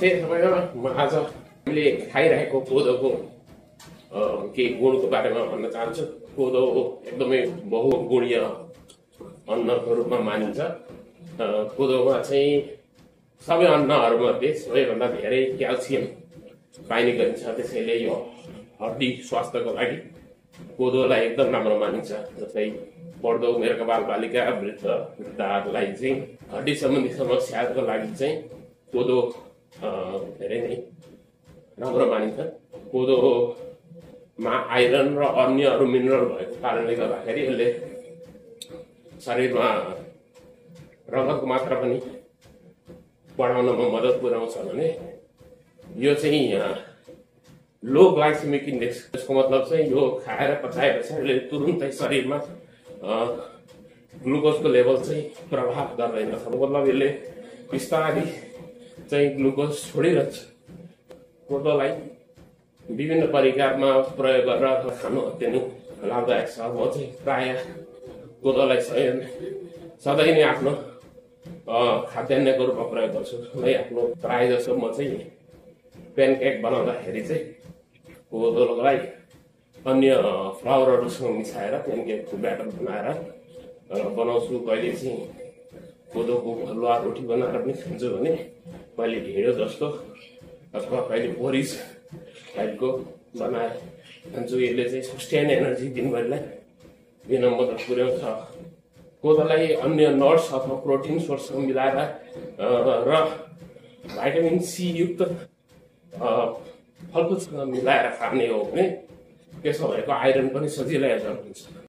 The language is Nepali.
नमस्ते सबैजना। म आज हामीले खाइरहेको कोदोको केही गुणको बारेमा भन्न चाहन्छु। कोदो एकदमै बहुगुणीय अन्नको रूपमा मानिन्छ। कोदोमा चाहिँ सबै अन्नहरूमध्ये सबैभन्दा धेरै क्याल्सियम पाइने गरिन्छ। त्यसैले यो हड्डी स्वास्थ्यको लागि कोदोलाई एकदम राम्रो मानिन्छ। जस्तै बढ्दो उमेरका बालबालिका वृद्धहरूलाई चाहिँ हड्डी सम्बन्धी समस्याको लागि चाहिँ कोदो धेरै नै राम्रो मानिन्छ। कोदोमा आइरन र अन्य अरू मिनरल भएको कारणले गर्दाखेरि यसले शरीरमा रगतको मात्रा पनि बढाउनमा मद्दत पुर्याउँछ भने यो चाहिँ लो ग्लाइसेमिक इन्डेक्स। यसको मतलब चाहिँ यो खाएर पचाएपछि यसले तुरुन्तै शरीरमा ग्लुकोजको लेभल चाहिँ प्रभाव गर्दैन। मतलब यसले बिस्तारै चाहिँ ग्लुकोज छोडिरहन्छ। कोदोलाई विभिन्न परिकारमा प्रयोग गरेर खानु अत्यन्तै लाभदायक छ। म चाहिँ प्राय कोदोलाई सधैँ नै आफ्नो खाद्यान्नको रूपमा प्रयोग गर्छु। आफ्नो प्राय जसो म चाहिँ प्यानकेक बनाउँदाखेरि चाहिँ कोदोलाई अन्य फ्लावरहरूसँग मिसाएर प्यानकेकको ब्याटर बनाएर बनाउँछु। कहिले चाहिँ कोदोको हलुवा रोटी बनाएर पनि खान्छु भने कहिले ढिँडो जस्तो अथवा कहिले बोरिज टाइपको बनाएर खान्छु। यसले चाहिँ सस्टेन एनर्जी दिनभरिलाई दिन मद्दत पुर्याउँछ। कोदोलाई अन्य नट्स अथवा प्रोटिन सोर्ससँग मिलाएर र भाइटामिन सी युक्त फलफुलसँग मिलाएर खाने हो भने त्यसो भएको आइरन पनि सजिलै हुन्छ।